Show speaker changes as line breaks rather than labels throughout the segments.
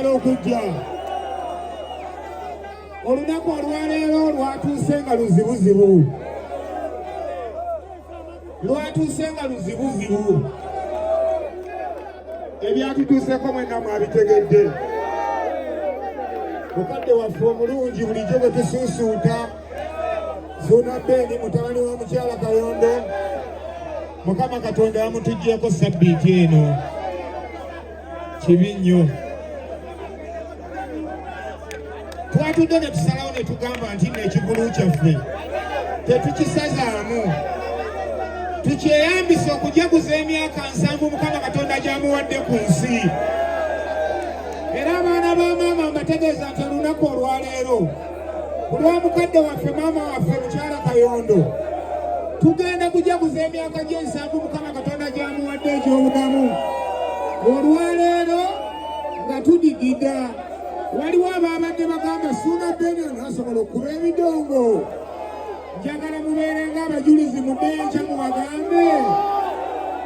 Mwebale okujja. Olunaku olwaleero lwatuuse nga luzibuzibu, lwatuuse nga luzibuzibu. Ebyatutuuseeko mwenna mwabitegedde. Mukadde waffe omulungi bulijjo bwe tusuusuuta, Suuna Ben mutabani wa mukyala Kayondo, Mukama Katonda yamutuggyeko sabbiiti eno. Kibi nnyo. Twatudde ne tusalawo ne tugamba nti nno ekivulu kyaffe tetukisazaamu, tukyeyambisa okujaguza emyaka 70 Mukama Katonda gy'amuwadde ku nsi. Era abaana ba maama mbategeeza nti olunaku olwaleero ku lwa mukadde waffe maama waffe mukyala Kayondo tugenda kujaguza emyaka gy'ensanvu Mukama Katonda gy'amuwadde egy'obulamu. Olwaleero nga tudigida, waliwo abaabadde bagamba Suuna Ben asobola okuba ebidongo. Njagala mubeere ng'abajulizi mu ddenkya mubagambe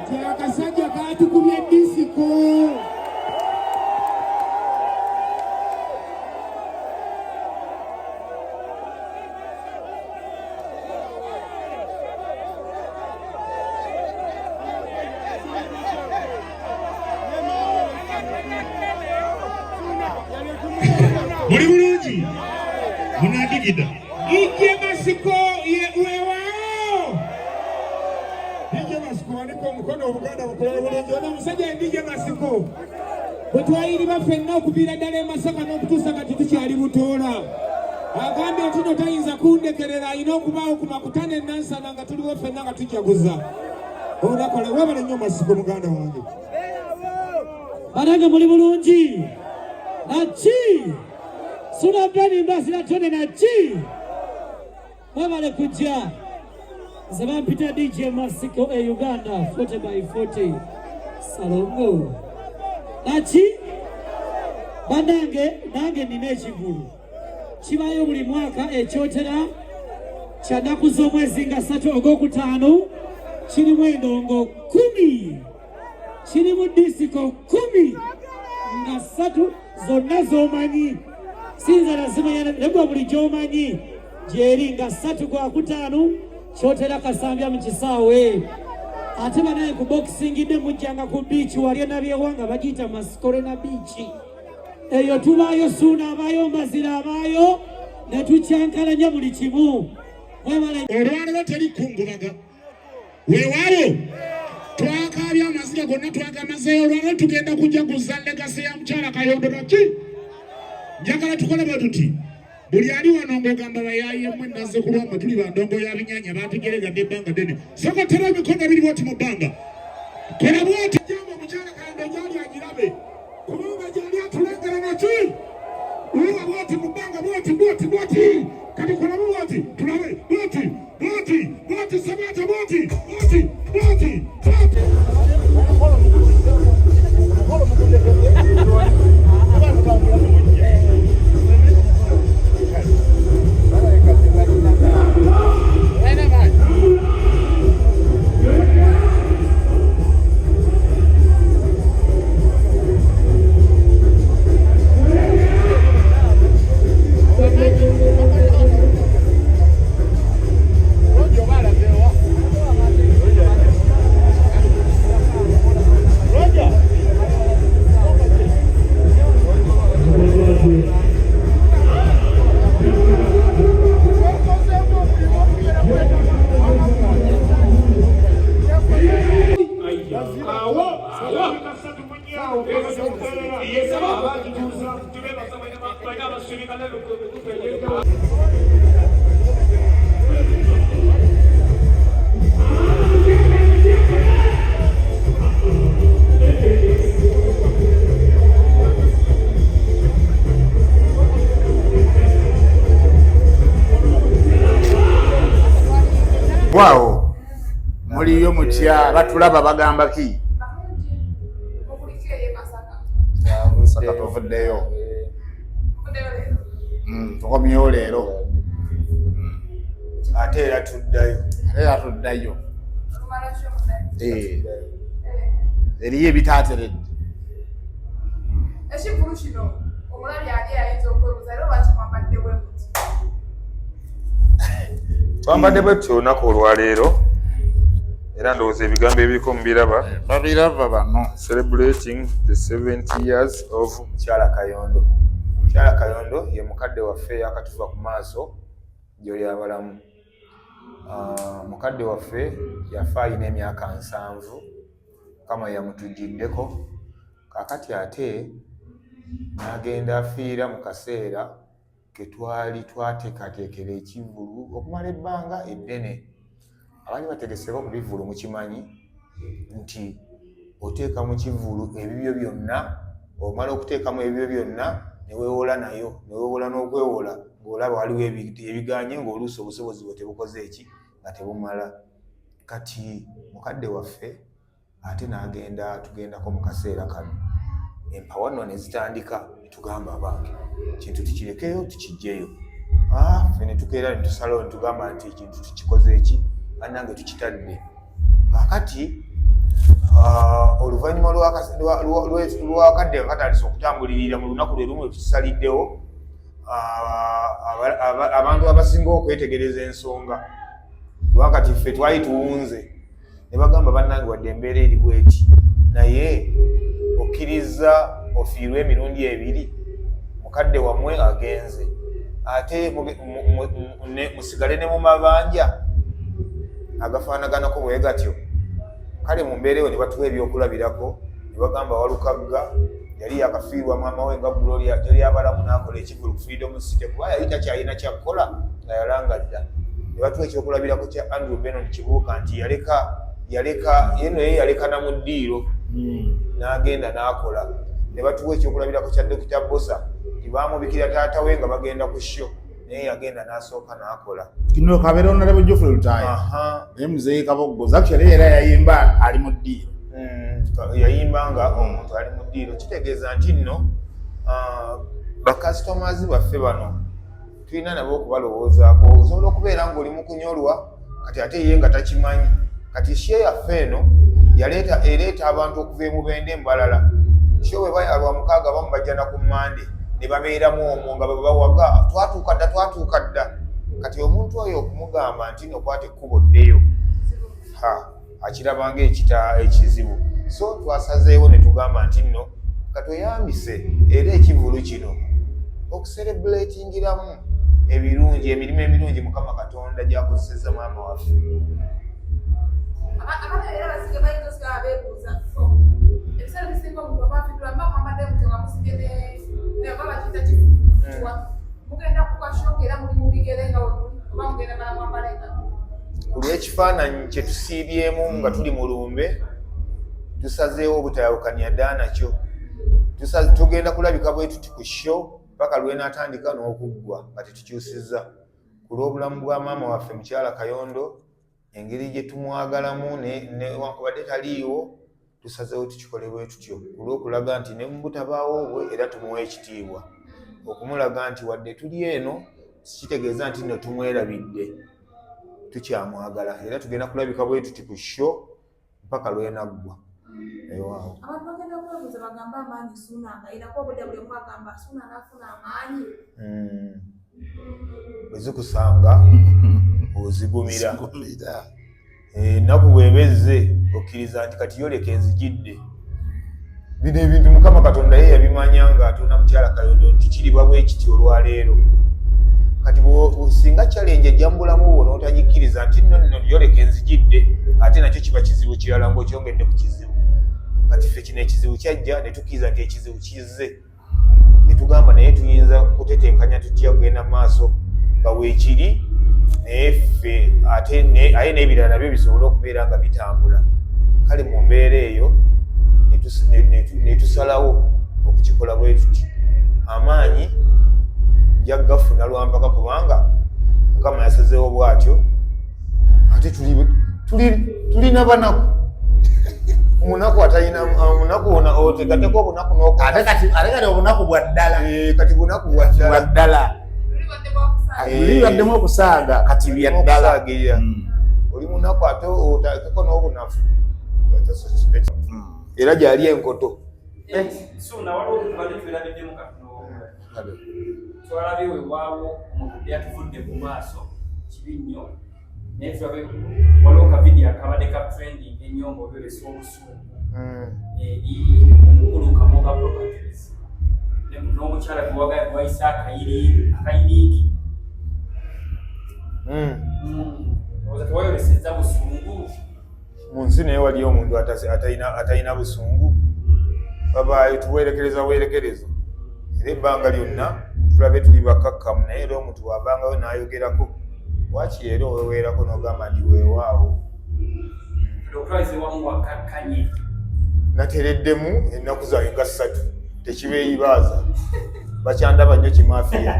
nti akasajja kaatukubye disiko.
Muli bulungi munadigida
DJ Masiko weewaawo. DJ Masiko wanika omukono, Obuganda bukulaba bulungi. Ono omusajja ye DJ Masiko bwe twayiriba ffenna okuviira ddala e Masaka n'okutuusa kati tukyali Butoola. Agambye nti no tayinza kundekerera, alina okubaawo ku Makutano e Nansana nga tuliwo ffenna nga tujaguza olunaku lwe. Webale nnyo Masiko muganda wange.
Banange muli bulungi naki Suuna Ben Mbazira Tone naki mwebale kujja. Nze bampita DJ Masiko e Uganda 40 by 40 Salongo naki. Banange nange nina ekivulu kibayo buli mwaka ekyotera kya nnaku z'omwezi nga 3 ogwokutaano, kirimu endongo 10, kirimu disiko 13 zonna z'omanyi, sinza nazimanya negwa buli gy'omanyi gyeri nga 3 gwakutaano kyotera Kasambya mu kisaawe. Ate banaye ku boxing day mujjanga ku beach wali enabyewanga bagiyita Masikorena beach. Eyo tubaayo, Suuna abaayo, Mbazira abaayo, ne tukyankalanya buli kimu. Mwebale.
Olwaleero teri kungubaga, weewaawo twakaabye amaziga gonna twagamazeeyo. Olwaleero tugenda kujaguza legacy ya mukyala Kayondo naki. Njagala tukole bwe tuti, buli ali wano ng'ogamba bayaayemu ennaze ku lwamwe, tuli bandongo ya binyanya batujeregadde ebbanga ddene. Sokotera emikono ebiri bwoti mu bbanga, kola bwoti jamba omukyala Kayondo gyali agirabe, kubanga gyali atulengera naki. Uwa bwoti mu bbanga bwoti bwoti bwoti, kati kolamu bwoti tulabe bwoti bwoti bwoti sabata bwoti bwoti bwoti bwoti.
Waawo, muliyo mutya? Batulaba bagamba ki? Masaka tuvuddeyo, tukomyewo leero.
Ate era tuddayo.
Ate era tuddayo. Eriyo ebitaateredde.
Ekivvulu kino omulabi ali ayinza okwebuuza era lwaki mwambadde bwe muti?
Twambadde bwe tutyo olunaku olwaleero era ndowooza ebigambo ebiriko mubiraba.
Babiraba bano.
Celebrating the 70 years of Mukyala Kayondo. Mukyala Kayondo ye mukadde waffe yakatuva ku maaso gyoli abalamu. Mukadde waffe yafa alina emyaka 70, Mukama yamutujjiddeko. Kaakati ate n'agenda afiira mu kaseera ke twali twateekateekera ekivvulu okumala ebbanga eddene. Abaali bategeseeko ku bivvulu mukimanyi nti oteeka mu kivvulu ebibyo byonna, omala okuteekamu ebibyo byonna ne weewola nayo, ne weewola n'okwewola ng'olaba waliwo ebiganye ng'oluusi obusobozi bwe tebukoze eki nga tebumala. Kati mukadde waffe ate n'agenda tugendako mu kaseera kano empawanwa ne zitandika ne tugamba abange kintu tukirekeyo tukijjeyo. Ffe ne tukeera ne tusalawo ne tugamba nti ekintu tukikoze eki bannange tukitadde. Kaakati oluvannyuma lw'akadde nga katandise okutambulirira mu lunaku lwe lumu lwe tukisaliddewo, abantu abasinga okwetegereza ensonga kuba kati ffe twali tuwunze ne bagamba bannange wadde embeera eri bweti naye okkiriza ofiirwe emirundi ebiri, mukadde wammwe agenze ate musigale ne mu mabanja agafaanaganako bwe gatyo. Kale mu mbeera eyo ne batuwa ebyokulabirako ne bagamba Walukagga yali yakafiirwa maama we nga Gloria Jolyabalamu n'akola ekivvulu ku Freedom City kuba yali takyalina kyakkola nga yalanga dda. Ne batuwa ekyokulabirako kya Andrew Benon Kibuuka nti yaleka ye naye yaleka na mu ddiiro n'agenda n'akola. Ne batuwa ekyokulabirako kya Dokita Bosa nti baamubikira taata we nga bagenda ku show naye yagenda n'asooka n'akola.
Kino kabeera Honorable Geoffrey Lutaaya naye muzeeyi Kaboggoza actually era yayimba ali mu ddiiro.
Yayimba nga omuntu ali mu ddiiro, kitegeeza nti nno bakasitomazi baffe bano tulina nabo okubalowoozaako. Osobola okubeera ng'oli mu kunyolwa kati ate ye nga takimanyi. Kati show yaffe eno ereeta abantu okuva e Mubende embalala. Show bwe baya lwa mukaaga abamu bajja na ku Mmande ne babeeramu omwo nga bwe bawaga twatuuka dda twatuuka dda. Kati omuntu oyo okumugamba nti no kwata ekkubo ddeyo, ha akiraba ng'ekita ekizibu. So twasazeewo ne tugamba nti nno katweyambise era ekivvulu kino okuserebuletingiramu ebirungi, emirimu emirungi Mukama Katonda gy'akozesezza maama waffe.
Abaana era basiga bayinza osigala beebuuza ebiseera ebisinga omuntu aba afiirwa mba mwambadde mutyo nga musibye ne oba bakiyita kifuwa, mugenda kuba shoka era muli mu bigere nga wemuli oba mugenda mala mwambala engatto?
Ku lw'ekifaananyi kye tusiibyemu nga tuli mu lumbe, tusazeewo obutayawukanya dda nakyo. Tugenda kulabika bwe tuti ku show paka lw'enaatandika n'okuggwa nga tetukyusizza. Ku lw'obulamu bwa maama waffe Mukyala Kayondo, engeri gye tumwagalamu newankubadde taliiwo, tusazeewo tukikole bwe tutyo ku lw'okulaga nti ne mu butabaawo bwe era tumuwa ekitiibwa, okumulaga nti wadde tuli eno kitegeeza nti nno tumwerabidde, tukyamwagala era tugenda kulabika bwe tuti ku show mpaka lw'enaggwa. Ewaawo
abantu bagenda kwebuuza bagambe amaanyi Suuna agayinako obudde buli omu agamba Suuna anaafuna amaanyi.
Bwe zikusanga ozigumira. Ennaku bw'eba ezze okkiriza nti kati yoleka enzijidde. Bino ebintu Mukama Katonda ye yabimanya ng'atonda Mukyala Kayondo nti kiriba bwe kiti olwaleero. Kati singa challenge ejja mu bulamu bwo n'otagikkiriza nti nno nno yoleka enzijidde, ate nakyo kiba kizibu kirala ng'okyongedde ku kizibu. Kati ffe kino ekizibu kyajja ne tukkiriza nti ekizibu kizze, ne tugamba naye tuyinza kutetenkanya tutya kugenda mu maaso nga weekiri, naye ffe ate aye n'ebirala nabyo bisobole okubeera nga bitambula. Kale mu mbeera eyo ne tusalawo okukikola bwe tuti. Amaanyi nja gafuna lwampaka kubanga Mukama yasazeewo bw'atyo, ate tulina banaku. Omunaku atalina omunaku ona otegateko obunaku n'oku
ate kati obunaku bwa ddala.
Kati bunaku bwa ddala.
Bwa ddala. Luli baddemu okusaaga kati bya ddala.
Okusaagirira. Oli munaku ate oteekeko n'obunafu. Era gyali enkoto. Eh.
Ssuuna waliwo tubadde twerabiddemu katono twalabye wewaawo omukadde yatuvudde ku maaso kibi nnyo naye tulabe waliwo ka vidiyo akabadde ka trending ennyo ng'obyolesa obusungu eri omukulu Kamoga Properties n'omukyala gwewayise akayiringi Olowooza tewayolesezza busungu
Mu nsi naye waliyo omuntu atalina busungu, babaayo tuwerekereza werekereza era ebbanga lyonna tulabe tuli bakakkamu, naye era omuntu bw'avangayo n'ayogerako waaki era oweweerako n'ogamba nti weewaawo.
Okutwaliza wamu wakkakkanye.
Natereddemu ennaku zange nga 3 tekibeeyibaaza, bakyandaba nnyo kimafiya.